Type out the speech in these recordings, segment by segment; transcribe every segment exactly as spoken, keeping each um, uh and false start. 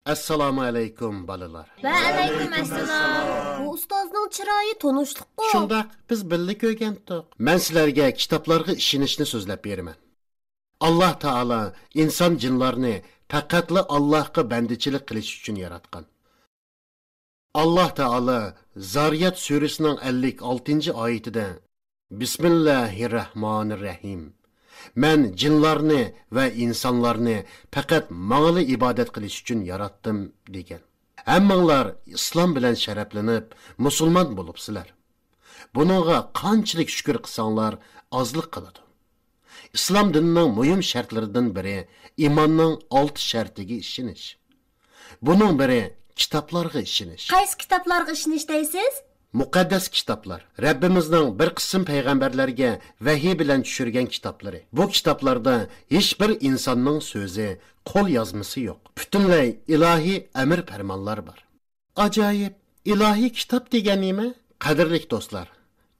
ئەسسالامۇ ئەلەيكۇم، بالىلار. ۋەئەلەيكۇم ئەسسالام. بۇ ئۇستازنىڭ چىرايى تونۇشلۇققۇ. شۇنداق، بىز بىللە كۆرگەنتۇق. مەن سىلەرگە كىتابلارغا ئىشىنىشنى سۆزلەپ بېرىمەن. ئاللاھ تائالا ئىنسان جىنلارنى پەقەتلا ئاللاھقا بەندىچىلىك قىلىش ئۈچۈن ياراتقان. ئاللاھ تائالا زارىيات سۈرىسىنىڭ ئەللىك ئالتىنچى ئايىتىدە، بىسمىللاھىررەھمانىررەھىم، مەن جىنلارنى ۋە ئىنسانلارنى پەقەت ماڭىلا ئىبادەت قىلىش ئۈچۈن ياراتتىم، دېگەن. ھەممىڭلار ئىسلام بىلەن شەرەپلىنىپ، مۇسۇلمان بولۇپسىلەر. بۇنىڭغا قانچىلىك شۈكۈر قىلساڭلار، ئازلىق قىلىدۇ. ئىسلام دىنىنىڭ مۇھىم شەرتلىرىدىن بىرى ئىماننىڭ ئالتە شەرتىگە ئىشىنىش. بۇنىڭ بىرى كىتابلارغا ئىشىنىش. قايسى كىتابلارغا ئىشىنىش دەيسىز؟ مۇقەددەس كىتابلار، رەببىمىزنىڭ بىر قىسىم پەيغەمبەرلەرگە ۋەھىي بىلەن چۈشۈرگەن كىتابلىرى. بۇ كىتابلاردا ھېچبىر ئىنساننىڭ سۆزى، قول يازمىسى يوق. پۈتۈنلەي ئىلاھىي ئەمىر پەرمانلار بار. ئاجايىپ، ئىلاھىي كىتاب دېگەن نېمە؟ قەدىرلىك دوستلار،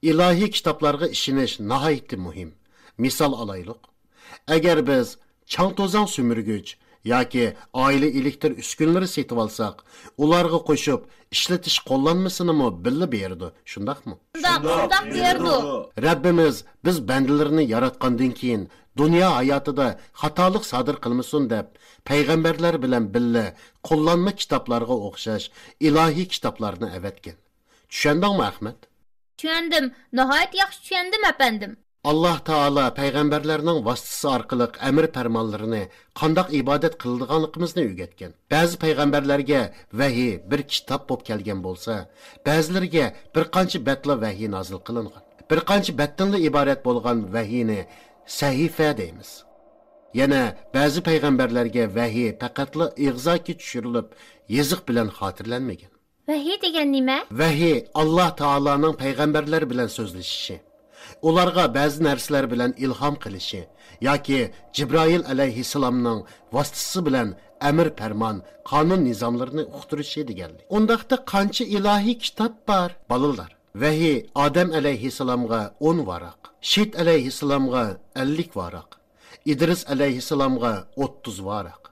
ئىلاھىي كىتابلارغا ئىشىنىش ناھايىتى مۇھىم. مىسال ئالايلۇق. ئەگەر بىز چاڭ-توزاڭ سۈمۈرگۈچ ياكى ئائىلە ئېلېكتر ئۈسكۈنىلىرى سېتىۋالساق، ئۇلارغا قوشۇپ ئىشلىتىش قوللانمىسىنىمۇ بىللە بېرىدۇ، شۇنداقمۇ؟ شۇنداق، شۇنداق بېرىدۇ. رەببىمىز بىز بەندىلىرىنى ياراتقاندىن كېيىن، دۇنيا ھاياتىدا خاتالىق سادىر قىلمىسۇن دەپ، پەيغەمبەرلەر بىلەن بىللە قوللانما كىتابلارغا ئوخشاش ئىلاھىي كىتابلارنى ئەۋەتكەن. چۈشەندىڭمۇ، ئەخمەت؟ چۈشەندىم، ناھايىتى ياخشى چۈشەندىم، ئەپەندىم. ئاللاھ تائالا پەيغەمبەرلەرنىڭ ۋاسىتىسى ئارقىلىق ئەمر پەرمانلىرىنى، قانداق ئىبادەت قىلىدىغانلىقىمىزنى ئۆگەتكەن. بەزى پەيغەمبەرلەرگە ۋەھىي بىر كىتاب بولۇپ كەلگەن بولسا، بەزىلىرىگە بىر قانچە بەتلا ۋەھىي نازىل قىلىنغان. بىر قانچە بەتتىنلا ئىبارەت بولغان ۋەھىينى سەھىفە دەيمىز. يەنە بەزى پەيغەمبەرلەرگە ۋەھىي پەقەتلا ئېغىزاكى چۈشۈرۈلۈپ، يېزىق بىلەن خاتىرىلەنمىگەن. ۋەھىي دېگەن نېمە؟ ۋەھىي ئاللاھ تائالانىڭ پەيغەمبەرلەر بىلەن سۆزلىشىشى، ئۇلارغا بەزى نەرسىلەر بىلەن ئىلھام قىلىشى ياكى جىبرائىل ئەلەيھىسسالامنىڭ ۋاسىتىسى بىلەن ئەمر پەرمان، قانۇن نىزاملىرىنى ئۇقتۇرۇشى دېگەنلىك. ئۇنداقتا قانچە ئىلاھىي كىتاب بار؟ بالىلار، ۋەھىي ئادەم ئەلەيھىسسالامغا ئون ۋاراق، شىت ئەلەيھىسسالامغا ئەللىك ۋاراق، ئىدرىس ئەلەيھىسسالامغا ئوتتۇز ۋاراق،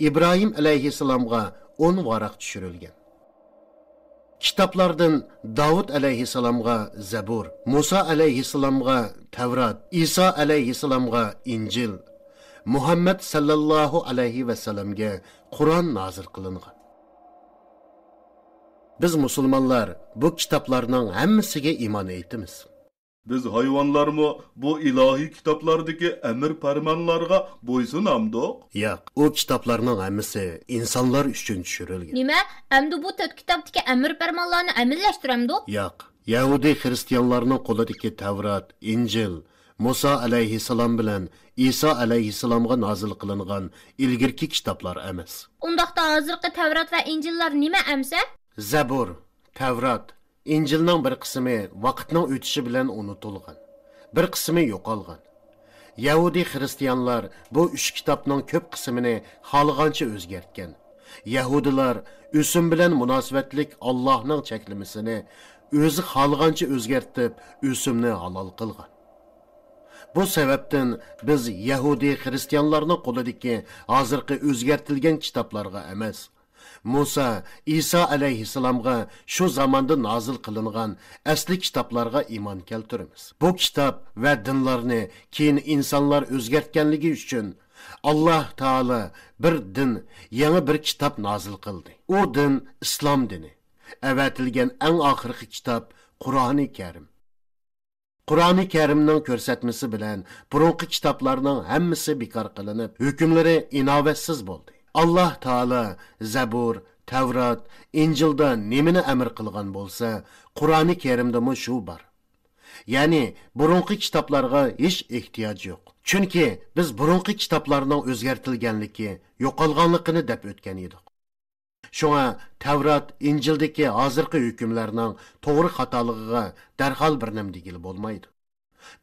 ئىبراھىم ئەلەيھىسسالامغا ئون ۋاراق چۈشۈرۈلگەن. كىتابلاردىن داۋۇت ئەلەيھىسسالامغا زەبۇر، مۇسا ئەلەيھىسسالامغا تەۋرات، ئىسا ئەلەيھىسسالامغا ئىنجىل، مۇھەممەد سەللەللاھۇ ئەلەيھى ۋەسەللەمگە قۇرئان نازىل قىلىنغان. بىز مۇسۇلمانلار بۇ كىتابلارنىڭ ھەممىسىگە ئىمان ئېيتىمىز. بىز ھايۋانلارمۇ بۇ ئىلاھىي كىتابلاردىكى ئەمر پەرمانلارغا بويسۇنامدۇق؟ ياق، ئۇ كىتابلارنىڭ ھەممىسى ئىنسانلار ئۈچۈن چۈشۈرۈلگەن. نېمە؟ ئەمدى بۇ تۆت كىتابتىكى ئەمر پەرمانلارنى ئەمەللەشتۈرەمدۇق؟ ياق، يەھۇدىي خىرىستىيانلارنىڭ قولىدىكى تەۋرات، ئىنجىل، مۇسا ئەلەيھىسسالام بىلەن ئىسا ئەلەيھىسسالامغا نازىل قىلىنغان ئىلگىرىكى كىتابلار ئەمەس. ئۇنداقتا ھازىرقى تەۋرات ۋە ئىنجىللار نېمە ئەمسە؟ زەبۇر، تەۋرات، ئىنجىلنىڭ بىر قىسمى ۋاقىتنىڭ ئۆتۈشى بىلەن ئۇنتۇلغان، بىر قىسمى يوقالغان. يەھۇدىي خىرىستىيانلار بۇ ئۈچ كىتابنىڭ كۆپ قىسمىنى خالىغانچە ئۆزگەرتكەن. يەھۇدىيلار ئۆسۈم بىلەن مۇناسىۋەتلىك ئاللاھنىڭ چەكلىمىسىنى ئۆزى خالىغانچە ئۆزگەرتىپ، ئۆسۈمنى ھالال قىلغان. بۇ سەۋەبتىن بىز يەھۇدىي خىرىستىيانلارنىڭ قولىدىكى ھازىرقى ئۆزگەرتىلگەن كىتابلارغا ئەمەس، مۇسا، ئىسا ئەلەيھىسسالامغا شۇ زاماندا نازىل قىلىنغان ئەسلى كىتابلارغا ئىمان كەلتۈرىمىز. بۇ كىتاب ۋە دىنلارنى كېيىن ئىنسانلار ئۆزگەرتكەنلىكى ئۈچۈن، ئاللاھ تائالا بىر دىن، يېڭى بىر كىتاب نازىل قىلدى. ئۇ دىن ئىسلام دىنى. ئەۋەتىلگەن ئەڭ ئاخىرقى كىتاب قۇرئانى كەرىم. قۇرئانى كەرىمنىڭ كۆرسەتمىسى بىلەن بۇرۇنقى كىتابلارنىڭ ھەممىسى بىكار قىلىنىپ، ھۆكۈملىرى ئىناۋەتسىز بولدى. ئاللاھ تائالا زەبۇر، تەۋرات، ئىنجىلدا نېمىنى ئەمر قىلغان بولسا، قۇرئانى كەرىمدىمۇ شۇ بار. يەنى بۇرۇنقى كىتابلارغا ھېچ ئېھتىياج يوق. چۈنكى بىز بۇرۇنقى كىتابلارنىڭ ئۆزگەرتىلگەنلىكى، يوقالغانلىقىنى دەپ ئۆتكەن ئىدۇق. شۇڭا تەۋرات، ئىنجىلدىكى ھازىرقى ھۆكۈملەرنىڭ توغرا خاتالىقىغا دەرھال بىر نېمە دېگىلى بولمايدۇ.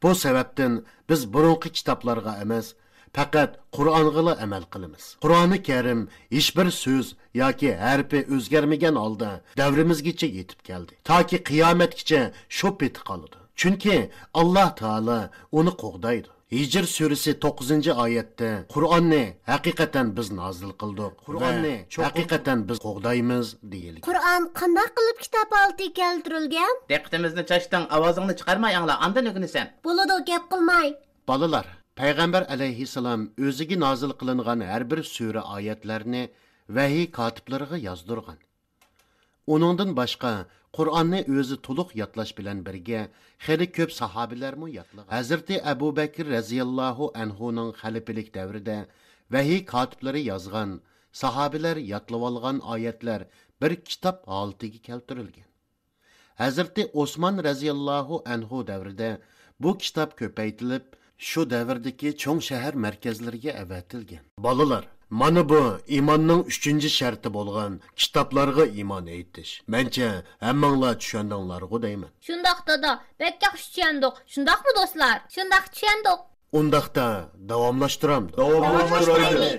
بۇ سەۋەبتىن بىز بۇرۇنقى كىتابلارغا ئەمەس، پەقەت قۇرئانغىلا ئەمەل قىلىمىز. قۇرئانى كەرىم ھېچبىر سۆز ياكى ھەرپى ئۆزگەرمىگەن ھالدا دەۋرىمىزگىچە يېتىپ كەلدى. تاكى قىيامەتكىچە شۇ پېتى قالىدۇ. چۈنكى ئاللاھ تائالا ئۇنى قوغدايدۇ. ھىجر سۈرىسى توققۇزىنچى ئايەتتە، «قۇرئاننى ھەقىقەتەن بىز نازىل قىلدۇق، قۇرئاننى ھەقىقەتەن بىز قوغدايمىز» دېيىلگەن. قۇرئان قانداق قىلىپ كىتاب ھالىتىگە كەلتۈرۈلگەن؟ دىققىتىمىزنى چاچتىڭ، ئاۋازىڭنى چىقارماي ئاڭلا، ئاندىن ئۆگىنىسەن. بولىدۇ، گەپ قىلماي. بالىلار، پەيغەمبەر ئەلەيھىسسالام ئۆزىگە نازىل قىلىنغان ھەر بىر سۈرە ئايەتلەرنى ۋەھىي كاتىپلىرىغا يازدۇرغان. ئۇنىڭدىن باشقا، قۇرئاننى ئۆزى تولۇق يادلاش بىلەن بىرگە، خېلى كۆپ ساھابىلەرمۇ يادلىغان. ھەزرىتى ئەبۇ بەكىر رەزىياللاھۇ ئەنھۇنىڭ خەلىپىلىك دەۋرىدە ۋەھىي كاتىپلىرى يازغان، ساھابىلەر يادلىۋالغان ئايەتلەر بىر كىتاب ھالىتىگە كەلتۈرۈلگەن. ھەزرىتى ئوسمان رەزىياللاھۇ ئەنھۇ دەۋرىدە بۇ كىتاب كۆپەيتىلىپ، شۇ دەۋردىكى چوڭ شەھەر مەركەزلىرىگە ئەۋەتىلگەن. بالىلار، مانا بۇ ئىماننىڭ ئۈچىنچى شەرتى بولغان كىتابلارغا ئىمان ئېيتىش. مەنچە، ھەممىڭلار چۈشەندىڭلارغۇ دەيمەن. شۇنداق، دادا، بەك ياخشى چۈشەندۇق. شۇنداقمۇ، دوستلار؟ شۇنداق، چۈشەندۇق. ئۇنداقتا، داۋاملاشتۇرامدۇ؟ داۋاملاشتۇرايلى.